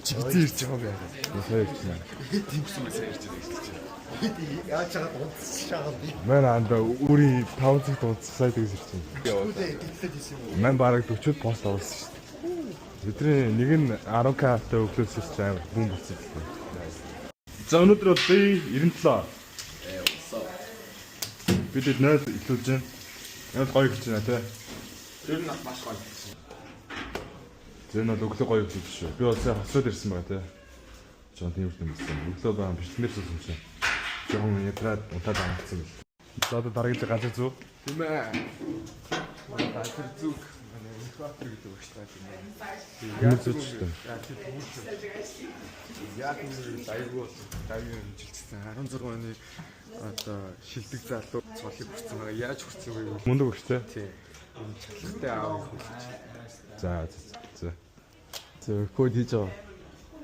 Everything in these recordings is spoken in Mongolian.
Чи хэзээ ирж байгаа юм бэ? Сая ирж байна. Тийм гэсэн үг сая ирж байгаа гэж чи. Яаж чагаад унтчихсан би. Мэн анда өөрийн 5 цагт унтсан, сая тэгс ирж байна. Тэгвэл эдгэлээд хийсэн юм уу? Мэн бараг 40-д пост оруулсан шүү дээ. Бидний нэг нь 10K тай өглөөс ирж амар бүүн болсон юм. За, өнөөдөр бол би 97. Бид 0 эхлүүлж байна. Яг гоё эхэлж байна тий. Тэр нь маш гоё. За, энэ бол өглөө гоё эхэлж шүү. Би бол сая хоцроод ирсэн байгаа тий. Жоон тийм юм байсан. Өглөө баа бичлэмээр суусан чинь. Жоон ядраад унтаад амарсан бэл. За, одоо дараагийн газар зүү. Тийм ээ. Манай газар зүг, манай инкубатор гэдэг багшлаа тийм ээ. Хүмүүс зүүж шүү дээ. Яа, тэр төвлөрч. Яг нэг аягүй бол давийн хэмжилтсэн 16 оны одоо шилдэг залуу цолыг хүрсэн байгаа. Яаж хүрсэн вэ гэвэл Мундаг багш тий. тий. Энэ чалхтай аавыг хүлээж. За за за. За, рекорд хийж байгаа.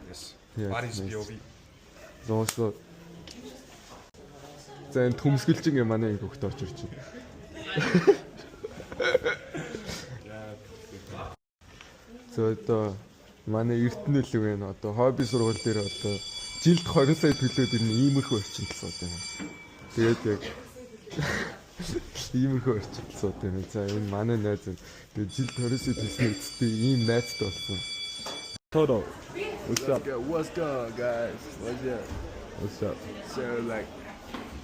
Yes. Yeah, What is nice. POV? Зоослоо. За, энэ төмсгөлж ингээ манай ингэ хөхт орж ирж байна. За, одоо манай Эрдэнэ л үг энэ одоо хобби сургууль дээр одоо жилд 20 сая төлөөд ирнэ, иймэрхүү орчинд л сууд юм. Тэгээд яг иймэрхүү орчинд л сууд юм. За, энэ манай найз нь тэгээд жилд 20 сая төлсөн эцэстээ ийм найзтай болсон. Toto. What's up? Good. What's good, guys? What's up? What's up? So, like,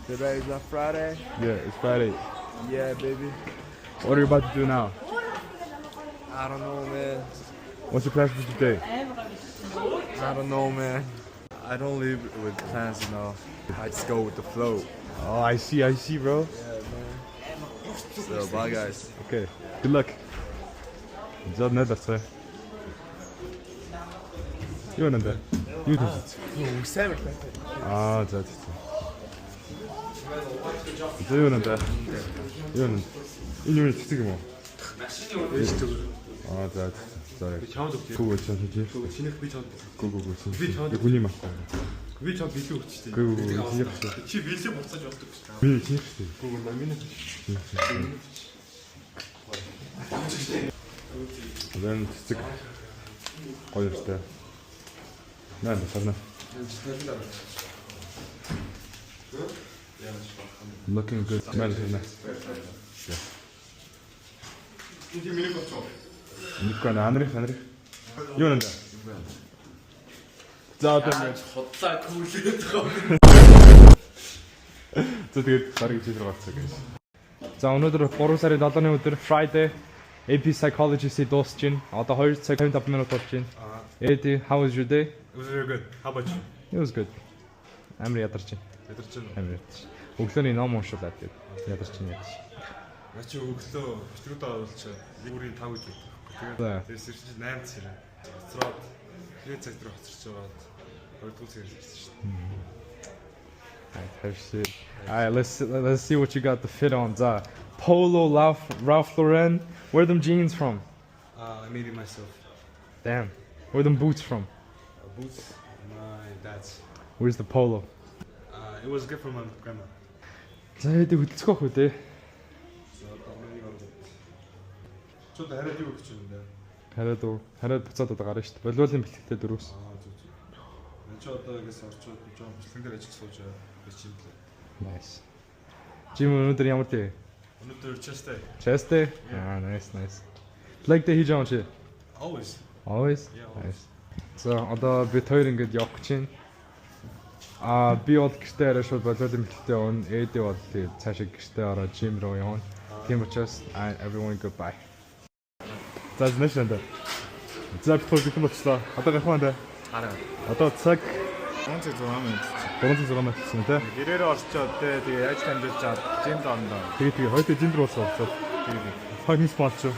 today is not Friday. Yeah, it's Friday. Yeah, baby. What are you about to do now? I don't know, man. What's your plans for today? I don't know, man. I don't live with plans. I just go with the flow. Oh, I see, bro. Yeah, man. So, bye, guys. Okay. Good luck. За, найз арцгаая. Юу нэ? Юу төсөж? Сайн байна. Аа, за за. За, юу нэ? Юу нэ? Энэ юу цэцэг юм уу? Ээж төгөр. Аа, за за. За. Би чамд өгч. Гүү гүү чи. Чинийх би чамд. Гүү гүү гүү. Би чамд Гүний мах. Би чамд бэлэг өгч тээ. Гүү гүү чинийх шүү. Чи бэлэг буцааж болдог шүү дээ. Би чинийх шүү. Гүү гүү миний. Энэ цэцэг гоё юм шүү. Наа сарна. Looking good. Наа сарна. Чи миний болцоо. Нико анрих анрих. Юу нэ? За, одоо ингэ Хотлаа түүлээд байгаа. За, тэгээд дараагийн хичээл рүү орцоо гэж. За, өнөөдөр 3 сарын 7-ны өдөр, Friday, AP Psychology-ийг дуусч байна. Одоо 2 цаг 55 минут болж байна. Eddie, how was your day? It was very good. How about you? It was good. Амар ядарч байна. Ядарч байна. Амар ядарч. Өглөөний ном уншуулад тэгээд ядарч байна, ядарч. Наа чи өглөө бичлэгүүдээ оруулчих. Бүрийн 5 гэж боддог. Тэгээд За. тэрс ирсэн чинь 8 цаг. Хоцроод 2 цаг дээр хоцорч байгаад 2 дугаар цагаар ирсэн шүү дээ. Alright, shit. All right, let's see what you got the fit on. За, Polo Ralph Lauren. Where them jeans from? I made it myself. Damn. Where them boots from? Boots, my dad's. Where's the polo? It was a gift from my grandma. За, хэдий хөдөлцөх байх үү те? За, одоо нэг ороод. Чод хараад юу гэж юм бэ? Хараад уу. Хараад буцаад одоо гарна шүү дээ. Волейболын бэлтгэлтэй дөрөвс. Аа, зүг зүг. Мен чи одоо ингээс орчоод жоон бичлэгэн дээр ажиллаж сууж байгаа. Би чим лээ. Nice. Жим өнөөдөр ямар day? Өнөөдөр chest day. Chest day? Аа, nice, nice. Leg day хийж байгаа юм чи? Always. Always? Yeah, always. Nice. За, одоо бид хоёр ингэж явах гэж байна. Аа, би бол гэртээ арай шууд волейболын бэлтгэлтэй явна. Эди бол тэгээд цаашаа гэртээ ороод gym руу явна. Тийм учраас everyone, goodbye. За, нэш нэ. За, бид хоёр бэлэн болчлоо. Одоо гарах уу нэ? Хараа. Одоо цаг 3 цаг 6 минут. 3 цаг 6 минут болсон тий. Гэрээрээ орчоод те, тэгээ яаж дамжуулж чад gym д орно. Тэгээ хоёул gym рүү болсон болцоо. Тэгээ. Fucking sponsor.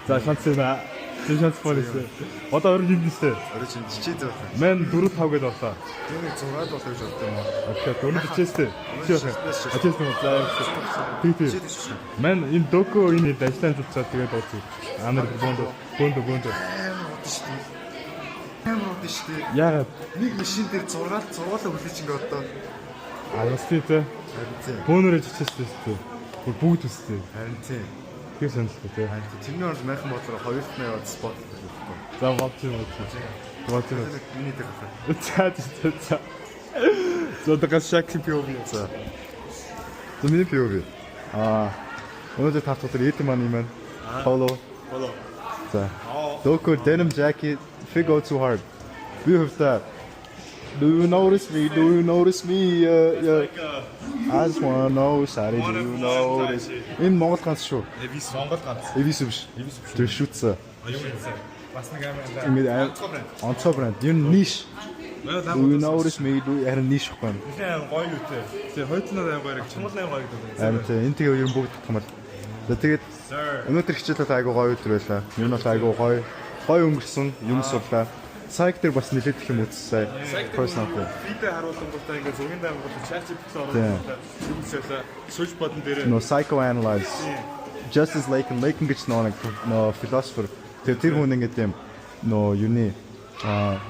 За, шанс юм аа. Чи шанс полис. Одоо орой gym дэстэй. Орой чинь чичээ зөө. Мэн 4 5 гэдээ боллоо. Нэг 6-д болоо гэж боддог юм уу? Okay, өнөөдөр chest. Чи яах вэ? А, chest юм уу? За, тий. Мэн энэ доко энэ ажиллаан зурцаа тэгээд ууц. Амар бөндө бөндө бөндө. Амар удаа шүү дээ. Амар удаа шүү дээ. Яагаад? Нэг машин дээр 6 6-лаа хүлээж ингээ одоо. А, бас тий те. Харин тий. Бөөнөрөө chest тий. Бүр бүгд үстэй. Харин тий. Тэр сонирхолтой тий. Харин тий. Тэрний орд майхан бодлоор хоёр дахь яваад spot хийх хэрэгтэй. За, болчих болчих. Болон. Миний дээр гарах. За за за. За одоо Шакли POV. За. За миний POV. Өнөөдөр тав дахь өдөр эд маань юм байна. Polo. Polo. За. Doku denim jacket fit go too hard. Би хувьдаа Do you notice me? Do you notice me? Yeah. I just wanna know, sorry, do you notice? Энэ Монгол ганц шүү. Эвис Монгол ганц. Эвис биш. Эвис биш. Тэр шүтсэн. Юу юм бэ? Бас нэг амар энэ. Ингээд онцгой брэнд. Юу ниш. Do you notice me? Do харин ниш ихгүй юм. Нилээн гоё юутэй. Тэгээ хоёулаа амар гоё гэж. Монгол амар гоё гэдэг. Харин тийм энэ тэгээ ер нь бүгд татмал. За тэгээд өнөөдөр хичээл бол айгуу гоё өдөр байлаа. Ер нь бол айгуу гоё. Гоё өнгөрсөн, юм сурлаа. Сайк дээр бас нэлээд их юм үзсэн. Personal. Видео харуулсан ингээд зургийн дайрангуудаа ChatGPT Тийм. оруулсан. Юм шалаа. Сууж бодон дээр No psychoanalyze. Justice Lacan, Lacan гэж нөө нэг нөө philosopher. Тэр хүн ингээд юм нөө юуны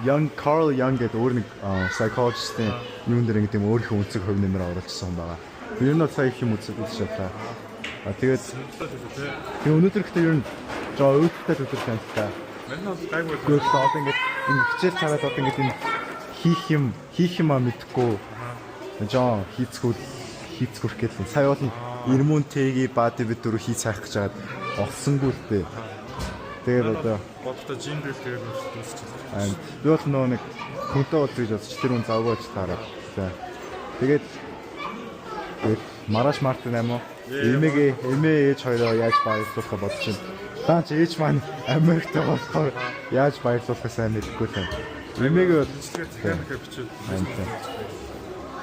Young Carl Jung гэдэг өөр нэг psychologist-ийн юун дээр ингээд юм өөрийнхөө өнцөг хувь нэмэр оруулчихсан юм байгаа. Ер нь бол сая их юм үзэж шалаа. Тэгээд тэгээ өнөөдөр ихтэй ер нь жоо өөдөлтэй өдөр танилцаа. Мань бол гайгүй л. Гэхдээ одоо ингээд энэ хичээл цараад одоо ингээд энэ хийх юм а мэдэхгүй жоо хийцгүүр гэл. Сая бол Ирмүн Тэги Бади бид дөрөв хий цайх гэж хагаад олсонгүй л дээ. Тэгээд одоо бодохдоо жин дээр тэгээд дуусчихлаа. Би бол нөө нэг хүнтэй уулз гэж бодчих тэр хүн завгүй болж таараа. За. Тэгээд маргааш Мартин 8 уу? Эмээгээ эмээ ээж хоёроо яаж баярлуулах бодож байна. Даа чи ээж маань Америкт байгаа болохоор яаж баярлуулахыг сайн мэдэхгүй л байна. Эмээгээ бол Бичлэгээ захиа махаа бичээд.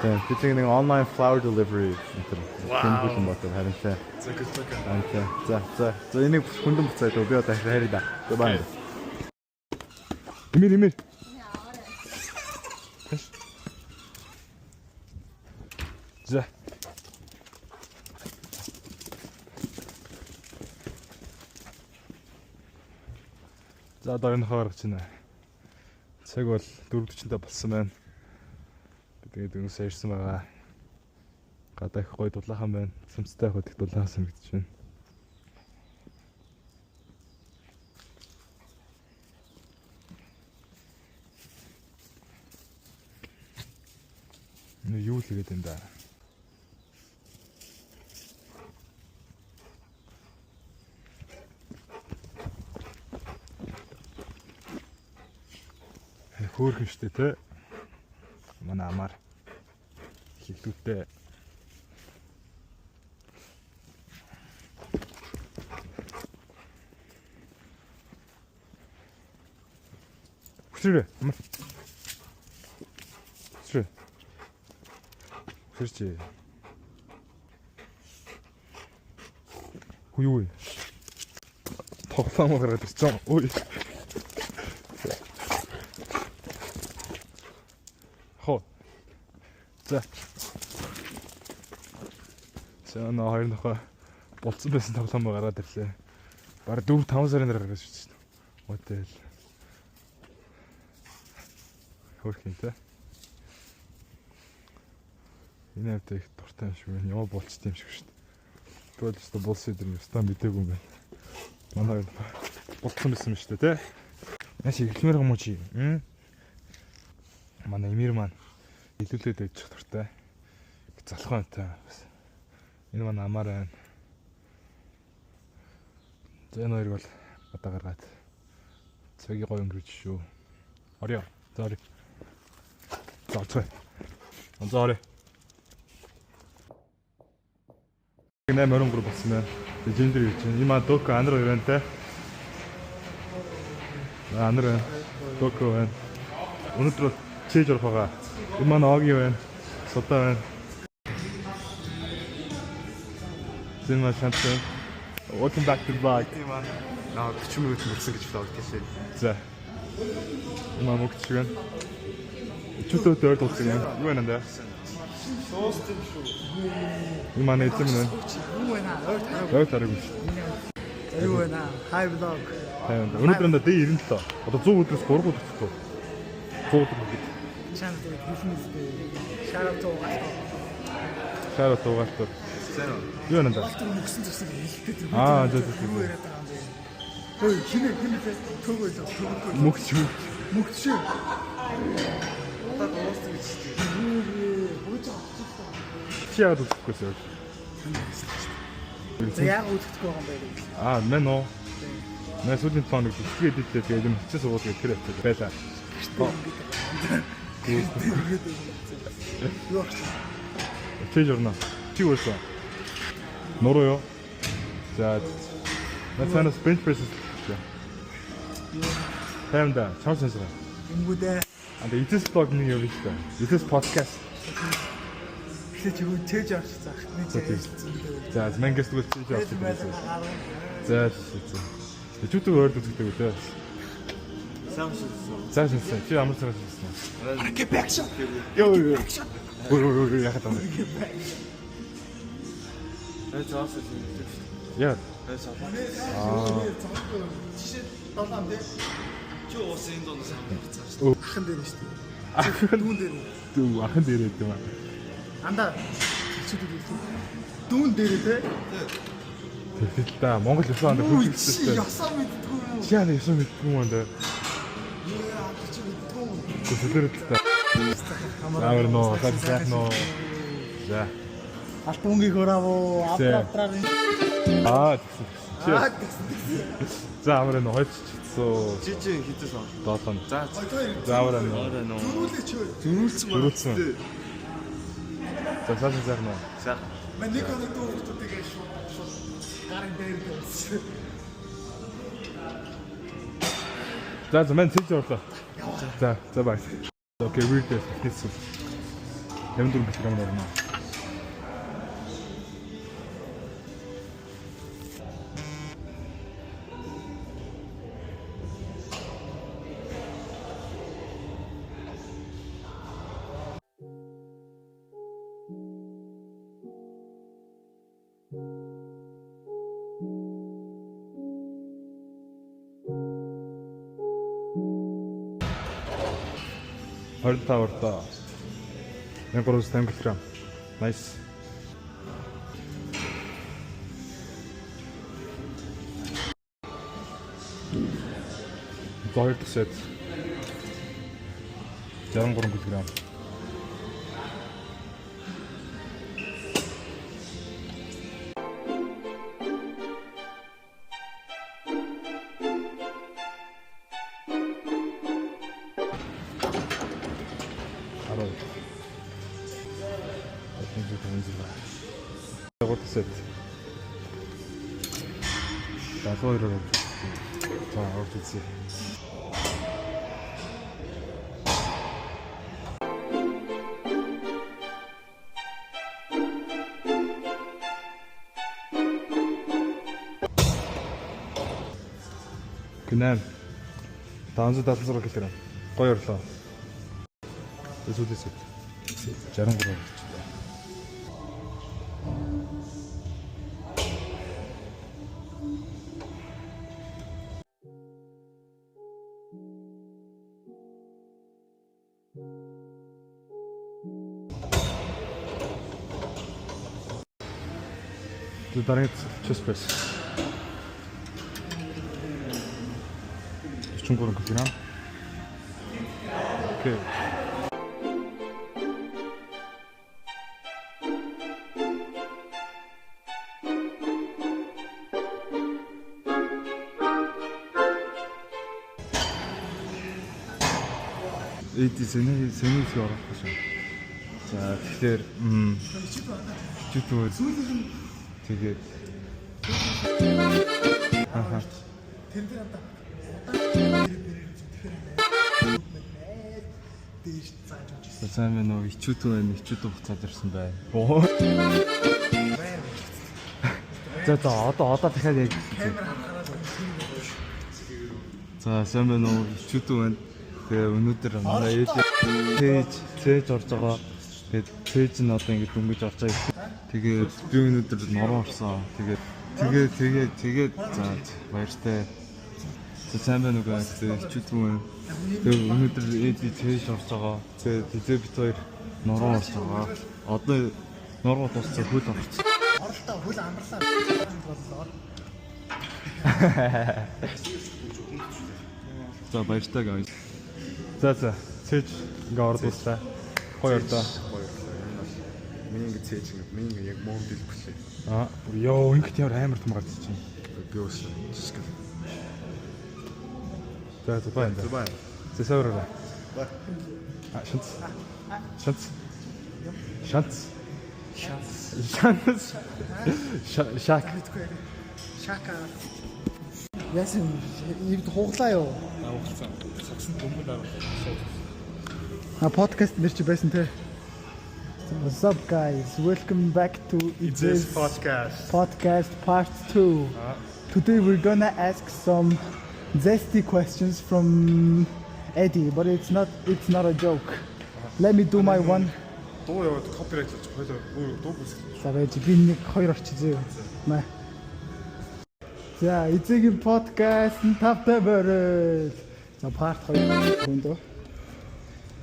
Тийм. Би тэг нэг online flower delivery энэ төр тэмдэглэн юм бодод харин тийм. За good luck. Харин тийм. За за. За энийг хүндэн буцаад би одоо харъя да. За бай. Эмир эмир. За. За одоо энэ хоо гарч байна. Цаг бол 4:45 болсон байна. Би тэгээд өнгөс ирсэн байгаа. Гадаа их гоё дулаахан байна. Цэмцтэй хот их дулаахан санагдаж байна. Нэ юу л игээд юм да. Хөөхөн штэ тэ. Манай амар хилүүтэй. Хүсрээ. Амар. Хүсрээ. Хүсэрч. Хүү юу вэ? Тоглоом гаргаад ирсэн. Ой. Хоо. За. За нөө хоёр нөхөө болцсон байсан тоглоом гаргаад ирлээ. Бараг 4 5 сарын дараа гаргаж ирсэн. What the hell. Хөөрхөн тэ. Энэ хавьд их дуртай юм шиг байна. Ямаа болчт юм шиг шүү дээ. Би бол өстө булс өдр юм өстө мдээгүй юм байна. Манай хоёр болцсон байсан юм шүү дээ тэ. Яаш эхлэмээр юм уу чи? Манай эмир маань илүүлээд байж дуртай. Залхан та бас. Энэ маань амар байна. За энэ хоёрыг бол одоо гаргаад цагийг гоё өнгөрч шүү. Орё. За орё. За орцгоо. За орё. 8:23 болсон байна. Тэгээ жин дээр ирж байна. Ийм аа Доко анар хоёр байна те. Анар байна. Доко байна. Өнөөдөр бол чээж орох байгаа. Энэ маань Оги байна. Суда байна. Зин маань шант байна. Welcome back to the vlog. Тийм аа. Наа 40 минут өнгөрсөн гэж vlog хийлээ. За. Энэ маань мөгч шиг байна. Чүтөө дөөр дуулсан юм. Юу байна даа? Соус тийм шүү. Энэ маань эзэм нэ. Юу байна? Ойр тараагүй. Ойр тараагүй шүү. Юу байна? Hi vlog. Тайван. Өнөөдөр энэ D97. Одоо 100 өдрөөс 3 өдөр цогцоо. 100 өдөр хүргээд. Чам дээр хэлнэ үстэй. Shout out to угаалтаа. Shout out угаалтаа. Юу байна даа? Угаалтаа мөксөн зүсэг хэлдэг. Аа, зөв, зөв, зөв. Юу яриад байгаа юм бэ? Хөөе, хинэ хинэ төгөө л төгөө. Мөгч мөгч. Мөгтшөө. Одоо дуусна гэж хэлдэг. Хөөж авчихсан. Чи яагаад үзэхгүйсэн вэ? За яг үзэхгүй байгаа юм байна гэж. Аа, мэн үү. Мэн сүүлийн 7 хоног бичлэгээ дийтлээ тэгээд юм хичээ сургууль гэх тэр явцаа байлаа. Юу авчих? Чиж орно. Чи өөрсөө. Нуруу юу? За. Мэн цаанаас bench press хийлээ. Таймда чам сонсоо. Ингүүдээ. Анда эзэс блог нэг юм шүү дээ. Эзэс подкаст. Гэхдээ чи хөө чэж авчих заах. Нэг чэжсэн дээ. За, мэнгээс тэгвэл чиж авчих. За, за. Чүтэг ойр үздэг үү те. Сайн шилсэн. За, шинсэн. Чи ямар цагаас шинсэн? Get back shot. Йоо ёо. Ой ой ой яхад юм. Эй заасан шүү дээ. Яа. Эй залаа. Аа. Жишээ долоон тий. Чи уус энэ дундаас амарцсан шүү дээ. Ахан дээр нь шүү дээ. Ахан Дүүн дээр. дүү ахан дээр байд юм аа. Андаа. Чичүүд үү. Дүүн дээр тий. Тэгэл та Монгол ёсоо андаа Үу, Чи хөгжүүлсэн. ёсоо мэддгүй юм уу? Чи яа ёсоо мэдгүй юм аа. Яа, чи мэддгүй юм. Гүсэлэр та. Амар нөө, сайн нөө. За. Алт мөнгийг хөрав. Зэ. Автраа автраа. Аа тэгсэн тэгсэн. Чи Аа тэгсэн тэгсэн. за амар нөө хойч чицсэн. Чи чи хизээс он. Долоон. За За амар нөө. арай нөө. Зөрүүлээ чи. Зөрүүлсэн байна. Зөрүүлсэн. За цааш сайхан нөө. Сайхан. Мэн нэг хоног дүү хүмүүсийг шууд шууд гарын дээр тавьсан. За за мэн цэжж орлоо. За за бай. Окей, weird фитнес. 54 кг орно. Хорин ордоо. 1350 кг. Nice. За хоёр дахь сет. 63 кг. Арав. 756. Гурав дахь сет. 72-оор орж. За орж үзье. Гинэ. 576 кг. Гоё орлоо. Сүүлийн сет. 63 орчихлоо. За дараагийн chest press. 43 кг. Окей. Эд зэний зэний хэсэг орох гэж байна. За тэгэхээр хичүүдүүд тэгээд аха Тэр дээр андаа. Удаан дээр дээр тэгэхээр дээш зааж өгч ирсэн. сайн байна уу? Хичүүдүү байна. Хичүүдүү буцаад ирсэн байна. За за одоо дахиад яг Камер харахаараа За сайн байна уу? Хичүүдүү байна. Тэгээ өнөөдөр манай ээж цээж цээж орж байгаа. Тэгээд цээж нь одоо ингэж дөнгөж орж байгаа. Тэгээд би өнөөдөр нороо орсон. Тэгээд тэгээ тэгээ тэгээд за баяртай. За сайн байна уу guys? Тэгээ хичүүдүү байна. Тэгээ өнөөдөр ээж цээж орж байгаа. Тэгээд тэгээ бит хоёр нороо орж байгаа. Одоо нороо дууссан хөл орсон. оролтоо хөл амарлаа боллоо. За баяртай guys. За. Цээж ингээ ордууллаа. Гоё ордоо. Гоё орлоо. Энэ бол миний ингээ цээж ингээ миний ингээ яг мөм дэлбэлээ. Аа, ёо, ингээд ямар амар том гарч чинь. Би уус жижиг. За, бай. За бай. За, сайвараа. Бай. А, шанц. Шанц. Шанц. Шанц. Шанц. Шак. Шака. Яасан ирд хуглаа юу? Аа хугалцсан. Сагсан дүмбэл аваад. А подкаст нэр чи байсан те. What's up guys? Welcome back to This podcast. podcast part 2. Today we're gonna ask some zesty questions from Eddie, but it's not a joke. Let me do my one. Дуу яваад copyright болж хоёлоо өөр дуу бүсгэл. За байж би нэг хоёр орчих зөө. Маа. За, эзэгийн подкаст нь тавтай морил. За, part 2 хүндөө.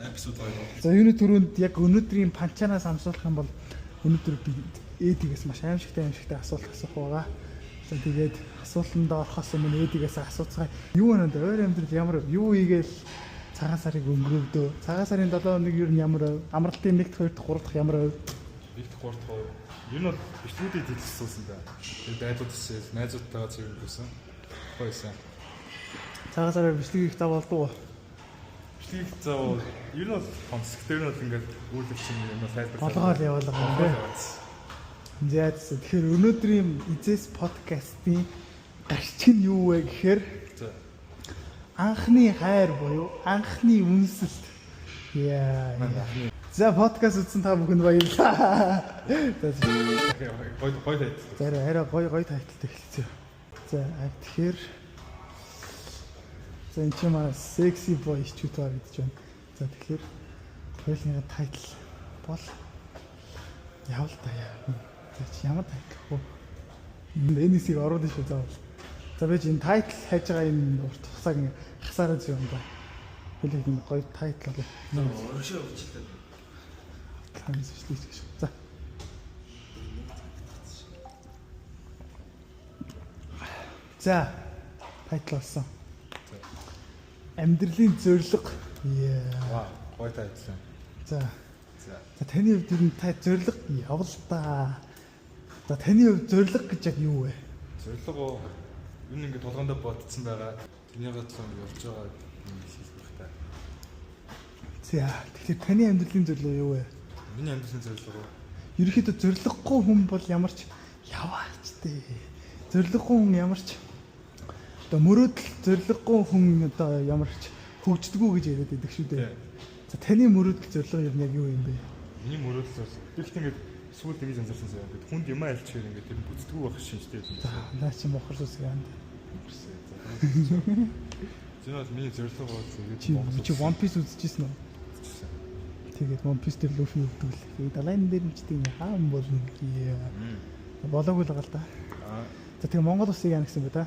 Episode 2. За, юуны түрүүнд яг өнөөдрийн панчанаас амсуулах юм бол өнөөдөр би Эдигээс маш аимшигтай асуулт асуух байгаа. За, тэгээд асуултанд орохоос өмнө Эдигээс асууцгаая. Юу өнөнд ойр амьдрал ямар юу ийгээл цагаан сарыг өнгөрөвдөө. Цагаан сарын 7 хоног юу ямар вэ? Амралтын 1 2 3 дахь ямар вэ? 1 3 дахь хоёр. Ер нь бол бичлэгүүдийг дэлгэсүүлсэн да. Тэгээд дайдууд хийсэн, найзуудтайгаа цаг өнгөрсөн. Гоёсэн. Цагаан сараар бичлэг хийх зав болдгоо. Бичлэг зав ер нь бол хонцсогтой ер нь бол ингээд үйлдэл чинь юм сайдбар. Болгоол явуулга юм бэ. За тэгэхээр өнөөдрийн Эзэс подкастын гарчиг нь юу вэ гэхээр За. анхны хайр буюу анхны үнсэлт. Яа. За подкаст үзсэн та бүхэнд баярлалаа. За Гой гой title. за арай гоё гоё title тай эхэлсэн. За тэгэхээр за энэ чинь манай sexy boy ичүүд байгаа гэж байна. За тэгэхээр хоёулынхаа title бол явал та яа. За чи ямар title вэ? Энэ хэсгийг оруулна шүү заавал. За би чи энэ title хайж байгаа энэ урт хугацааг ингээ хасаараа зөө юм ба. Хоёулын энэ гоё title болоо. Өршөө өвчлээ. Тань сэвшлээ гэж. За. За. Title болсон. Амьдралын зорилго. Яа. Вау, гой title. За. За. За таны хувьд ер нь та зорилго явал та. За таны хувьд зорилго гэж яг юу вэ? Зорилго ер нь ингээд толгоондоо бодсон байгаа. Тэрнийгээ төлөө ингээд явж байгаа юм хэлэх та. За тэгэхээр таны амьдралын зорилго юу вэ? Миний амьдралын зорилго Ерөнхийдөө зорилгогүй хүн бол ямар ч яваач дээ. Зорилгогүй хүн ямар ч одоо мөрөөдөл зорилгогүй хүн одоо ямар ч хөгждөггүй гэж яриад байдаг шүү дээ. За таны мөрөөдөл зорилго ер нь яг юу юм бэ? Миний мөрөөдөл зорилго. Би ихтэй ингээд сүүлд ингэж анзаарсан заяа. Ингээд хүнд юм альчээр ингээд тэр бүтдгүү байх шинжтэй юм. За наа чи мохор сүс яанд. Тэр бол миний зорилго бол тэгээд Чи One Piece үзчихсэн үү? Тэгээд One Piece дээр Luffy өвдөг л. Тэгээд далайн дээр мчдэг юм хаан болно. Болоогүй л байгаа л да. За тэгээ Монгол улсыг яана гэсэн бэ та?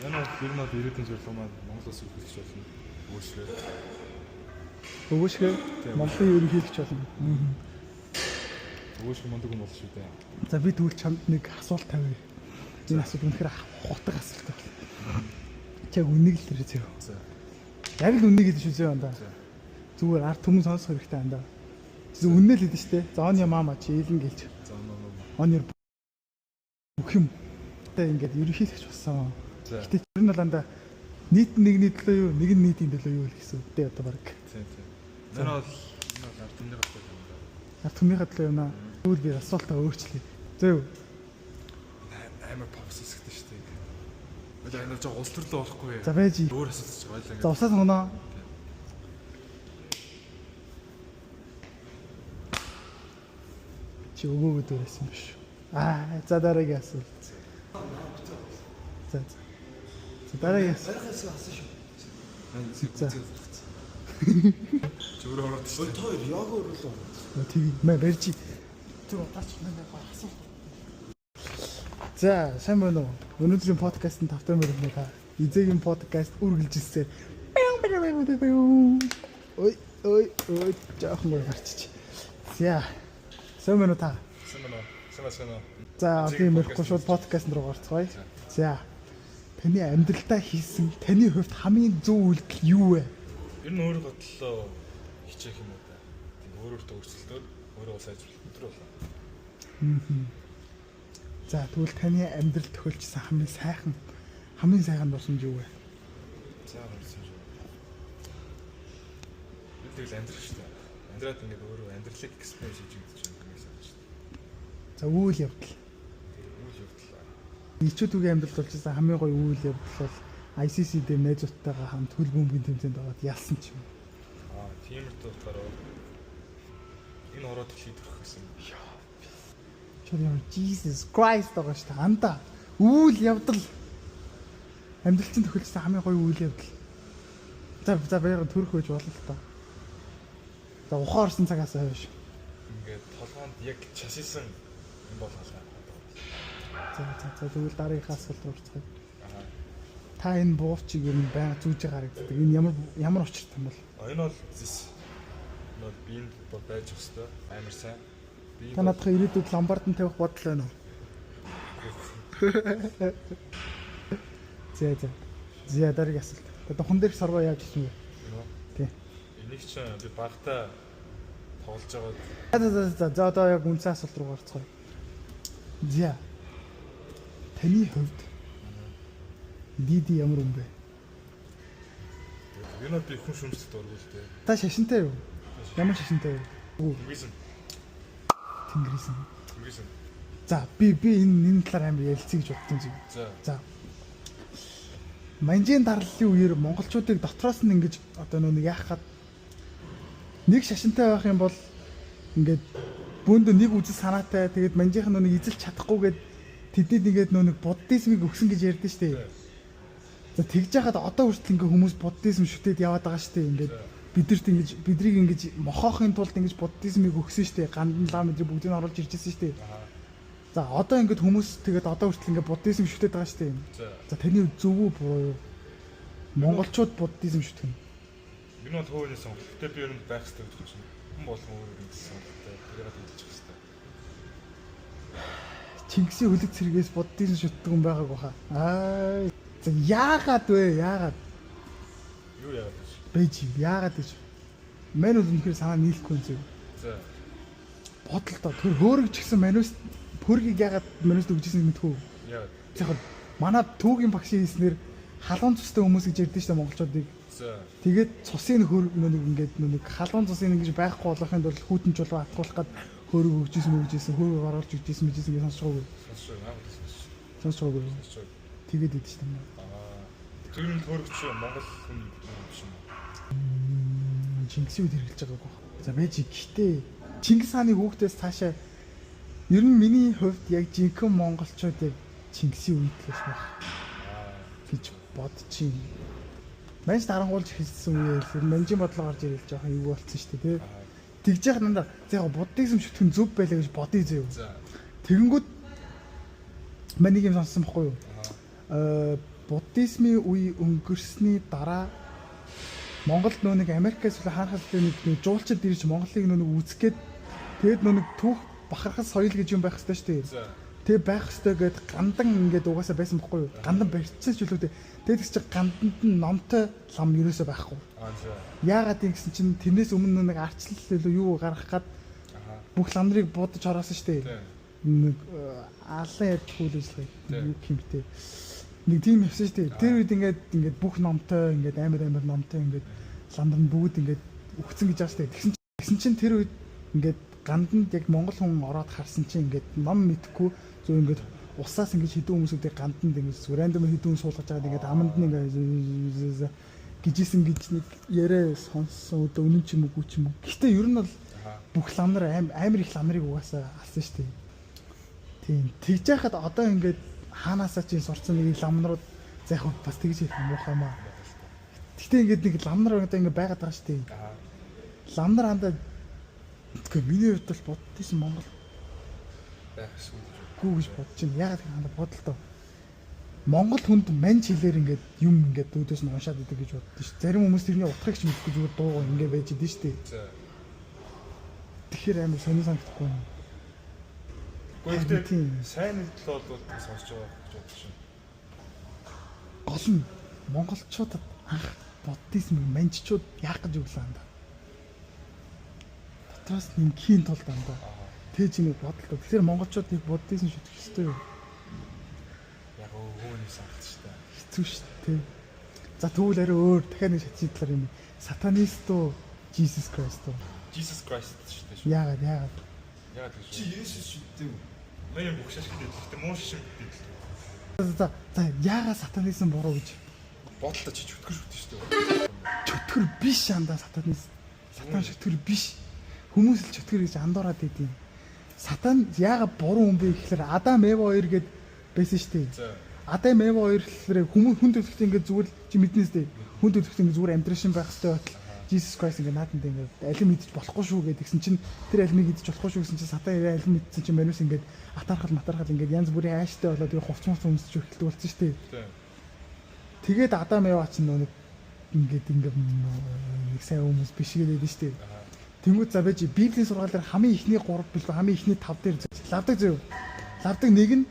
Энэ бол ер нь бол ирээдүйн зорилго маань Монгол улсыг хөдөлгөх болно. Өөрчлөө. Өгөөшгөө Монголын ерөнхийлөгч болно. Өгөөшгөө мундаг юм болно шүү дээ. За би тэгвэл чамд нэг асуулт тавья. Энэ асуулт үнэхээр хутга асуулт байна. Чи яг үннийг л тэрэ зөө. За. Яг л үннийг хэлж шүү зөө андаа. Зүгээр ард түмэн сонсох хэрэгтэй андаа. Зөв үннээ л хэлнэ шүү дээ. За он мама чи илэн гэлж. За нөө. Он ер бүх юм. Тэ ингээд ерөнхийлөгч болсон. За. Гэтэ тэр нь бол андаа нийт нэгний төлөө юу, нэг нь нийтийн төлөө юу л гэсэн үг дээ одоо баг. Тийм тийм. Энэ бол ард түмний төлөө юм да. Ард түмнийхээ төлөө юм аа. Тэгвэл би асуултаа өөрчлөе. Зөө. Амар попс хэсэгтэй шүү дээ. Одоо энэ жоо улс төрлөө болохгүй. За байж. Өөр асуулт ч байлаа За ингээд. усаа сонгоно. Чи өгөөгөө дээрсэн биш. Аа за дараагийн асуулт. За за. За дараагийн асуулт. За. Чи өөрөө ороод шүү дээ. Хоёр яг өөрлөө. Тэг мэ барьж. Тэр удаач мэ гоо асуулт. За сайн байна уу? Өнөөдрийн подкастт тавтай мөрөмөө та. Эзэгийн подкаст үргэлжилсээр. Ой ой ой жоохон гоо гарчиж. За. Сайн байна уу та? Сайн байна уу? Сайн байна уу? За одоо юм ярихгүй шууд подкаст руу орцгоё. За. Таны амьдралдаа хийсэн таны хувьд хамгийн зөв үйлдэл юу вэ? Ер нь өөрийнхөө төлөө хичээх юм уу та. Тийм өөр өөртөө өрсөлдөөд өөрөө сайжруулах өдөр болоо. За, тэгвэл таны амьдрал тохиолдсон хамгийн сайхан дурсамж юу вэ? За, гарсан шүү. Би тэгэл амьдрах шүү дээ. Амьдраад ингээд өөрөө амьдралыг experience хийж гэдэг чинь хамгийн сайн шүү дээ. За, үйл явдал. Тэгээ үйл явдал. Ичүүдүгийн амьдралд болчихсон хамгийн гоё үйл явдал бол ICC дээр найзуудтайгаа хамт хөл бөмбөгийн тэмцээнд ороод ялсан ч юм. Аа, тиймэрхүү утгаараа энэ хороо дэлхийд төрөх гэсэн. Чод ямар Jesus Christ байгаа шүү дээ. Анда үйл явдал, амьдрал чинь тохиолдсон хамгийн гоё үйл явдал. За, баяраа төрөх байж болно л та. За, ухаан орсон цагаас хойш. Ингээд толгоонд яг часисан юм болголаа. За, тэгвэл дараагийнхаа асуулт руу орцгоё. Аа. Та энэ буувчийг ер нь байнга зүүж байгаа харагддаг. Энэ ямар ямар учиртай юм бол? А, энэ бол зис. Энэ бол биеинд бол байж ах хэвээр амар сайн. Биеинд Та надад ирээдүйд ломбард нь тавих бодол байна уу? За. За, дараагийн асуулт. Та духан дээрх сорвоо яаж хийсэн бэ? Тий. Энийг чинь би багтаа тоглож байгаад. За, одоо яг үндсэн асуулт руу орцгоё. За. Таны хувьд Диди ямар хүн бэ? Ер нь би хүн шүмжлэх дургүй л дээ. Та шашинтай юу? Ямар шашинтай вэ? Тэнгэрсэн. Тэнгэрсэн. Тэнгэрсэн. За, би энэ талаар амар ярилцъя гэж бодсон юм. За. За. Манжийн дарлалын үеэр монголчуудыг дотроос нь ингэж одоо нэг яах гад нэг шашинтай байх юм бол ингээд бөөндөө нэг үзэл санаатай, тэгээд манжийнх нь нэг эзэлж чадахгүйгээд тэднийд ингээд нэг буддизмыг өгсөн гэж ярьдэн штэ. За, тэгж яхад одоо хүртэл ингээд хүмүүс буддизм шүтээд яваад байгаа штэ. Ингээд бидэрт ингэж бидрийг ингэж мохоохын тулд ингэж буддизмыг өгсөн штэ. Гандан лам мэдрийг бүгдийг нь оруулж ирж ирсэн штэ. За, одоо ингээд хүмүүс тэгээд одоо хүртэл ингээд буддизм шүтээд байгаа штэ. За. За, таны зөв үү, буруу юу? Монголчууд буддизм шүтэх нь. Ер нь бол хувийн сонголт. Гэтэ би ер нь байх хэрэгтэй гэж бодож байна. Хүн болгон өөр өөр сонголттой. Тэрийг хэлж явах хэрэгтэй. Чингисийн хөлөг цэргээс буддизм шүтдэг хүн байгааг баха. Аа. За, яагаад вэ? Яагаад? Юу яагаад гэж? Бэж яагаад гэж? Мань бол үнэхээр санаа нийлэхгүй юм зүг. За. Бодлоо. Тэр хөөрөг ч гэсэн манус пөргийг яагаад манус өгчээснийг мэдхүү. Яагаад? Яг манай түүгийн багшийн хийснээр халуун цустай хүмүүс гэж ярьдэн шүү дээ монголчуудыг. За. Тэгээд цусын хөрөг нэг ингээд нэг халуун цусыг ингэж байхгүй болгохын тулд хүйтэн чулуу атгуулах гад хөрөг өгчээсэн, хөрөг оруулж өгчээсэн мэжсэн гэж сонсож байгаагүй. Сонсож байна. Сонсож. Сонсож байгаагүй. Сонсож байна. Тэгээд идэв шүү дээ. Аа. Тэр нь хөрөг чи Монгол хүн биш юм уу? Чингисийн үед хэрэглэж байгааг баг. За, байж, гэхдээ Чингис хааны хүүхдээс цаашаа ер нь миний хувьд яг жинхэнэ монголчууд яг Чингисийн үед л байсан байх гэж бодчих. Манж дарангуулж эхэлсэн үеэл ер нь манжийн бодлого гарч ирэл жоохон юу болцсон шүү дээ, тий. Тэгж яах надаа за яг буддизм шүтэх нь зөв байлаа гэж бодъё зөө. За. Тэгэнгүүт мань нэг юм сонссон бохгүй юу? Буддизмын үе өнгөрсний дараа Монголд нөө нэг Америкаас л хаанхаас л нэг жуулчид ирж Монголыг нөө нэг үзэх гээд, тэгээд нөө нэг түүх бахархал соёл гэж юм байх хэрэгтэй шүү дээ. За. Тэг байх хэрэгтэй гээд гандан ингээд угаасаа байсан бохгүй юу? Гандан барьцсан ч үлээ. Тэгээд тэгс чи ганданд нь номтой лам ерөөсөө байхгүй. Аа, за. Яагаад юм гэсэн чинь тэрнээс өмнө нэг арчлал илүү юу гаргах гад бүх лам нарыг будаж хоросон шүү дээ. Нэг алан ядах үйл ажиллагаа юу гэмтэй. Нэг тийм явсан шүү дээ. Тэр үед ингээд бүх номтой, ингээд амар амар номтой ингээд лам нар нь бүгд ингээд өгцөн гэж байгаа шүү дээ. Тэгсэн чинь тэр үед ингээд ганданд яг монгол хүн ороод харсан чинь ингээд ном мэдхгүй зөв ингээд усаас ингээд хэдэн хүмүүсүүдийг ганданд ингээд зүгээр random хэдэн хүн суулгаж байгаад ингээд аманд нь ингээд гижсэн гэж нэг яриа сонссон, өдөө үнэн ч юм уу, үгүй ч юм уу. Гэхдээ ер нь бол бүх лам нар амар их лам нарыг угаасаа алсан шүү дээ. Тийм. Тэгж яхад одоо ингээд ханаасаа чинь сурцсан нэг лам нарууд за яг бас тэгж ярих юм уухай маа. Гэтэ ингээд нэг лам нар одоо ингээд байгаад байгаа шүү дээ. Лам нар хандаа. Тэгэхээр миний хувьд бол буддизм Монгол байх эсвэл гүү гэж бодож байна. Яагаад гэх юм бодлоо. Монгол хүнд манж хэлээр ингээд юм ингээд өөдөөс нь уншаад идэг гэж боддоо шүү. Зарим хүмүүс тэрний утгыг ч мэдэхгүй зүгээр дуугаа ингээд байж идэв шүү дээ. За. Тэгэхээр амар сонир санагдахгүй юм. Гэхдээ Тийм. сайн нэгдэл бол сонсож байгаа гэж бодож байна. Гол нь монголчуудад анх Буддизм манччууд яах гэж өглөө андаа. Дотроос нэмхийн тулд андаа. Тэ чи нэг бодлоо. Тэгэхээр монголчууд нэг буддизм шүтэх ёстой юу? Яг өвгөн сонголт шүү дээ. Хэцүү шүү дээ. За тэгвэл арай өөр дахиад нэг шатны талаар юм. Сатанист уу Jesus Christ уу? Jesus Christ шүү дээ. Яагаад яагаад? Яагаад гэж. Чи Есүс шүтдэг үү? Мэн бүх шаш гэдэг. Гэтэ муу шиш гэдэг. За за яагаад сатанизм буруу гэж? Бодлоо чи чөтгөр шүтэн шүү дээ. Чөтгөр биш андаа сатанизм. Сатан чөтгөр биш. Хүмүүс л чөтгөр гэж андуураад идэв. Сатан яагаад буруу юм бэ гэхлээр Адам Ева хоёр гэд байсан шүү дээ. За. Адам Ева хоёр гэхлээр хүмүүс хүн төрөлхтөн ингээд зүгээр л чи мэднэ сте. Хүн төрөлхтөн ингээд зүгээр амьдрал шин байх хэрэгтэй байтал Jesus Christ ингээд нааданд ингээд алим идэж болохгүй шүү гэдгсэн чинь тэр алимыг идэж болохгүй шүү гэсэн чинь сатан ирээ алим идсэн чинь маниус ингээд атаархал матаархал ингээд янз бүрийн ааштай болоод тэгээ хувц муц өмсөж эхэлдэг болсон шүү дээ. Тэгээд Адам Ева чинь нэг ингээд ингээд нэг сайн хүмүүс биш гэдэг нь шүү дээ. Тэнгүүд за байж Библийн сургаал дээр хамгийн ихний 3 билүү хамгийн ихний 5 дээр лавдаг зөө. Лавдаг нэг нь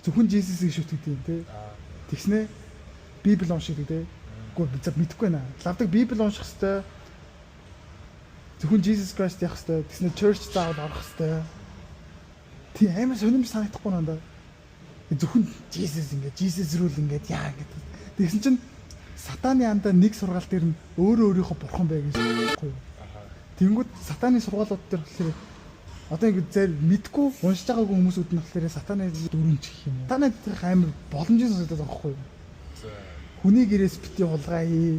зөвхөн Jesus-ийг шүтгдэг юм тий. Тэгснэ Библи уншигдаг тий. Үгүй за мэдэхгүй байна. Лавдаг Библи унших хэвээр зөвхөн Jesus Christ явах хэвээр тэгснэ church заавал орох хэвээр. Тий амар сонирмж санагдахгүй надаа. Зөвхөн Jesus ингээд Jesus рүү л ингээд яа гэдэг. Тэгсэн чинь сатаны андаа нэг сургаал дээр нь өөрөө өөрийнхөө бурхан бай гэж байхгүй юу. Тэнгүүд сатаны сургаалууд дээр болохоор одоо ингэ зэр мэдгүй уншиж байгаагүй хүмүүсүүд нь болохоор сатаны дүрмж гэх юм уу. Сатаны дээрх амар боломжийн сонсогдоод байгаа байхгүй юу. Хүний гэрээс бити хулгай.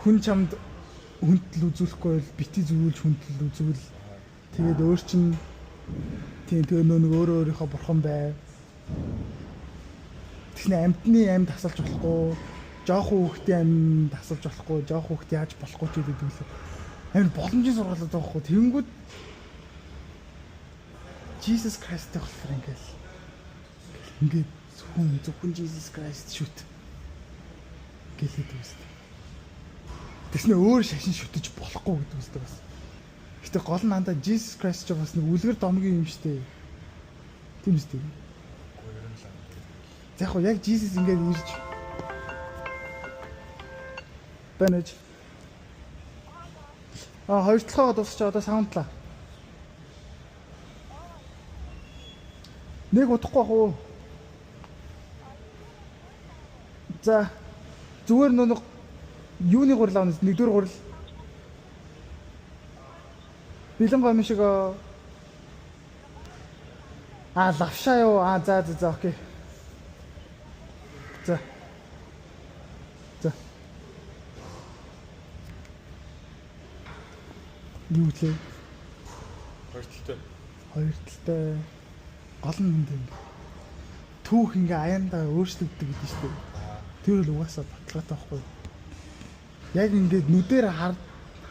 Хүн чамд хүндэл үзүүлэхгүй бол бити зүүлж хүндэл үзүүл. Тэгээд өөр чин тийм тэгээ нөө нэг өөрөө өөрийнхөө бурхан бай. Тэгснэ амьтны амьд тасалж болохгүй, жоохон хүүхдийн амьд тасалж болохгүй, жоохон хүүхд яаж болохгүй ч гэдэг лээ. Амар боломжийн сургаалаад байгаа хгүй. Тэнгүүд Jesus Christ-тэй болохоор ингээл ингээд зөвхөн Jesus Christ шүт гэлээд үстэй. Тэгснэ өөр шашин шүтэж болохгүй гэдэг үстэй бас. Гэтэ гол нь андаа Jesus Christ ч бас нэг үлгэр домгийн юм штэ. Тийм үстэй. За яг хуу яг Jesus ингээд ирж байна гэж. А хоёр талхаа дуусч одоо саундлаа. Нэг удахгүй ах уу. За зүгээр нөө юуны гурил авна? Нэгдүгээр гурил. Бэлэн гомь шиг аа лавшаа юу? Аа за за за окей. За. За. Юу лээ? Хоёр талтай. Хоёр талтай. Гол нь юм. Түүх ингээ аяндаа өөрчлөгддөг гэдэг нь шүү дээ. Тэр л угаасаа баталгаатай байхгүй юу? Яг ингээд нүдээр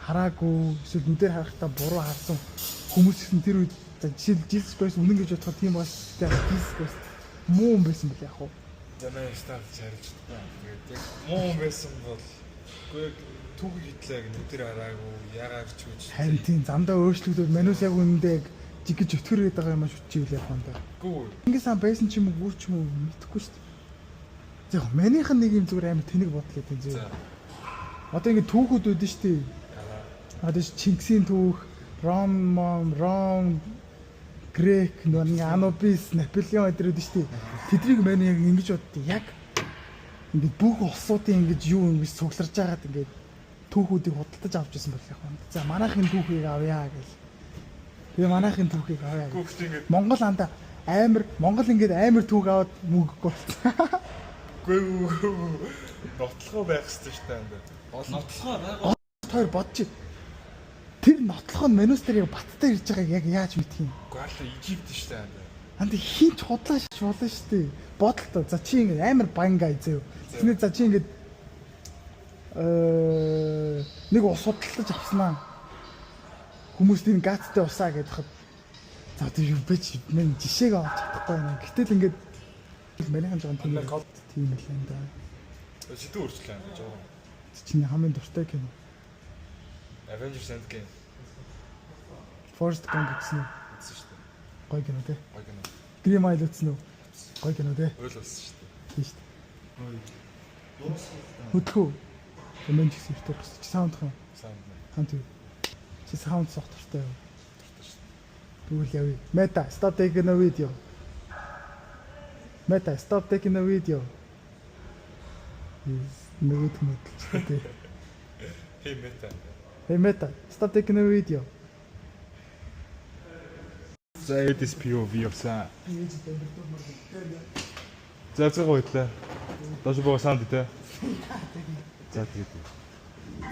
хараагүй эсвэл нүдээр харахтаа буруу харсан хүмүүс гэсэн тэр үед за жишээл Jesus Christ үнэн гэж бодоход тийм бас Jesus Christ муу юм байсан бэл яг уу. За мэн стат чарилж чадсан. Тэгээд яг муу юм байсан бол үгүй яг түүхийг хитлээ яг нүдээр хараагүй яагаад ч үгүй. Харин тийм замдаа өөрчлөгдөд манус яг үнэндээ яг жигэж өтгөр гэдэг байгаа юм шүтчихвэл яг юм да. Үгүй. Ингээ сан байсан ч юм уу гүр ч юм уу мэдэхгүй шүү дээ. За яг манийх нь нэг юм зүгээр амар тэнэг бодол гэдэг юм зөө. Одоо ингээ түүхүүд үүдэн шүү дээ. Одоо Чингисийн түүх, Ром, Ром, Грек, нөгөө нэг Анубис, Наполеон эдгээр үүдэн шүү дээ. Тэдрийг мань яг ингэж боддоо. Яг ингээд бүх улсуудын ингэж юу ингэж цугларж байгаад ингээд түүхүүдийг худалдаж авч ирсэн болох юм. За манайхын түүхийг авъя гэл. Тэгээ манайхын түүхийг авъя. Ингээд Монгол андаа амар Монгол ингээд амар түүх аваад мөнгөгүй болсон. үгүй нотлохоо байх хэрэгтэй шүү дээ андаа. Нотлохоо байгаа. Хоёр бодчих. Тэр нотлохоо нь манус дээр яг баттай ирж байгааг яг яаж мэдх юм? Үгүй хаалаа Египт шүү дээ андаа. Анда хин ч худлаа шиш болно шүү дээ. Бодолтой. За чи ингээд амар баян гай зөө. Тэгснэ за чи ингээд нэг ус худалдаж авснаа. Хүмүүс тийм гацтай усаа гэдэг хад. За тэр юу бэ чи мен жишээг авч чадахгүй байна. Гэтэл ингээд манайхан жоохон тийм тийм л юм да. Сэдв өөрчлөлөө андаа жоохон. Чиний хамгийн дуртай кино. Avengers Endgame Forrest Gump гэсэн үү? үзсэн шүү дээ. Гоё кино те. Гоё кино. Green Mile үзсэн үү? Гоё кино те. Уйл болсон шүү дээ. Тийм шүү дээ. Хөдөлгөө. Мэн ч гэсэн эрт орох гэсэн. Чи sound ах юм. Sound. Хамт юу? Чи sound сох дуртай юу? Тэгвэл явъя. Meta, stop taking a video. Meta, stop taking a video. Нөгөөд нь хөдөлчихлээ тий. Hey Meta. Hey Meta, stop taking a video. За Эдис POV явсан. За зэг гоёлаа. Доош боо саунд тий. За тэгээд.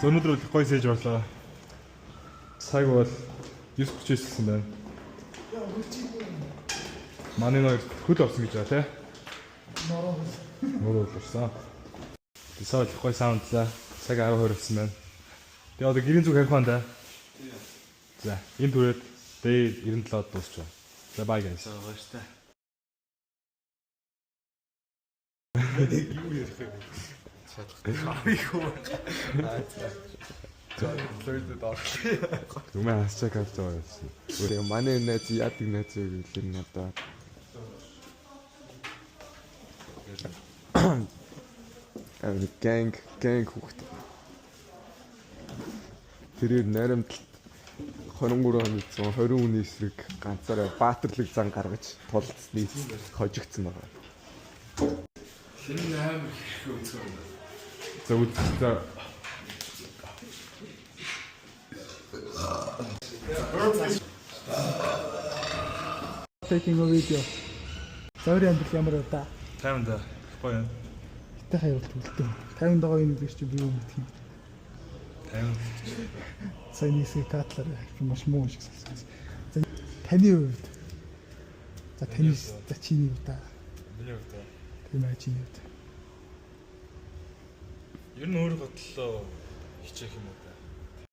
За өнөөдөр бол гоё сэж орлоо. Цаг бол 9:39 гэсэн байна. Манай нөр хөл орсон гэж байгаа тий. Нороо хөл. Нуруу хөл орсон. Тэсээ бол гоё саундлаа. Цаг 10:20 болсон байна. Тэгээ одоо гэрийн зүг харих байна да. За энэ түрээд day 97-д дуусч байна. За bye guys. За баяртай. Юу ярих вэ? Авъя. За Флоридэд орлоо. Зүмээ хасчаа авч байгаа юмсан. Тэгээ манай найз яадаг найз вэ гэвэл энэ одоо амар gang хүүхэд. Тэрээр наримтлалт 23 оны 120 хүний эсрэг ганцаараа баатарлаг зан гаргаж тулцсны хожигдсон байгаа. Энэ амар хэрхэн өнцгөр юм. За үд за Taking a video. Зөөрийн амьдрал ямар вэ та? 50 да. Гоё юм. Хитэ хаяа төлдөг. 50 байгаа юм биш чи би юу мэдх юм. 50. Сая нэг хэсэг татлаар маш муу шиг сонссон. За таны хувьд. За таны за чиний хувьд та. Миний хувьд. Тийм ээ чиний хувьд. Ер нь өөрийнхөө төлөө хичээх юм уу?